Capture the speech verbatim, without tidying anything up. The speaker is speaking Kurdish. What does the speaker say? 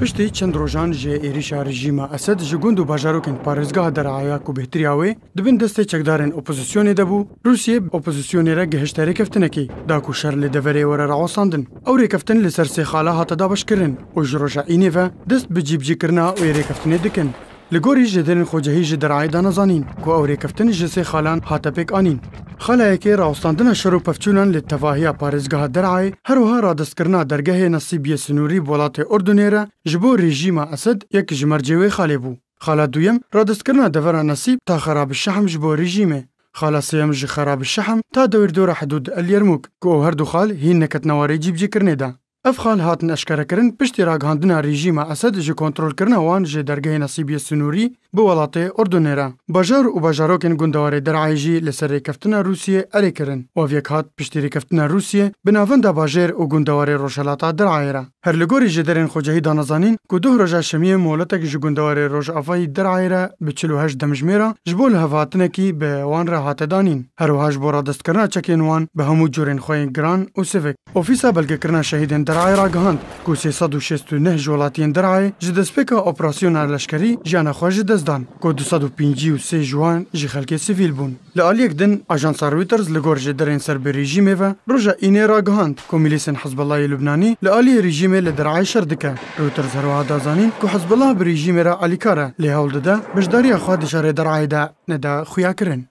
Piştî çend rojan ji êrîşa rejîma Esed ji gund û bajarokên parêzgeha Derayê ya ku bêhtiriya wê di bin destê çekdarên opozisyonê de bû, Rûsiyê bi opozisyonê re gihişte rêkeftinekê, da ku şer li deverê were rawestandin. Ew rêkeftin li ser sê xala hate dabeşkirin û ji roja Înê ve dest bi cîbicîkirina wê rêkeftinê dikin. Li gorî jêderên xwecehî ji Derayê dane zanîn ku ew rêkeftin ji sê xalan hate pêk anîn. Xala yekê rawestandina şer û pevçûnan li tevahiya parêzgeha Derayê, her wiha radestkirina dergehê Nesîbiyê Sinûrî bi welatê Urdunê re ji bo rejîma Esed yek ji mercê wê xalê bû. Xala duyem, radestkirina devera Nesîb ta Xerabî Şehm ji bo rejîmê. Xala sêyem ji Xerabî Şehm ta dewêrdora hidûd El Yermûk, ku ew her du xal hîn neketin warê cîbicîkirinê de. Ev xal hatin eşkerekirin piştî ragihandina rejîma Esed ji kontrolkirina wan ji dergehê Nesîbiyê Sinûrî bi welatê Urdunê re. Bajar û bajarokên gundewarê Derayê jî li ser rêkeftina Rûsiyê erê kirin. Ev yek hat piştî rêkeftina Rûsiyê bi navenda bajêr û gundewarê rojhilata Derayê re. Her li gorî jêderên xwecehî dane zanîn ku duh roja şemiyê moletek ji gundewarê rojavayî Derayê re bi çil û heşt demjimêra ji bo lihevhatinekî bi wan re hate danîn. Her wiha ji bo radestkirina çekên wan bi hemû curên xwe yên giran û sivik. Ofîsa Belgekirina Şehîdên Derayê ragihand ku sê sed û şêst û neh ji welatiyên Derayê ji destpêka operasyona leşkerî jiyana xwe ji dest dan, ku du sed û pêncî û sê ji wan ji xelkê sivîl bûn. Li aliyek din, ajansa Reuters li gor jêderên ser bi rejîmê ve roja Înê ragihand ku milîsên Hizbullahê Lubnanî li aliyê rejîmê li Derayê şer dike. Reuters her wiha da zanîn ku Hizbullah bi rejîmê re alîkar e, lê hewl dide beşdariya xwe di şerê Derayê de nede xuyakirin.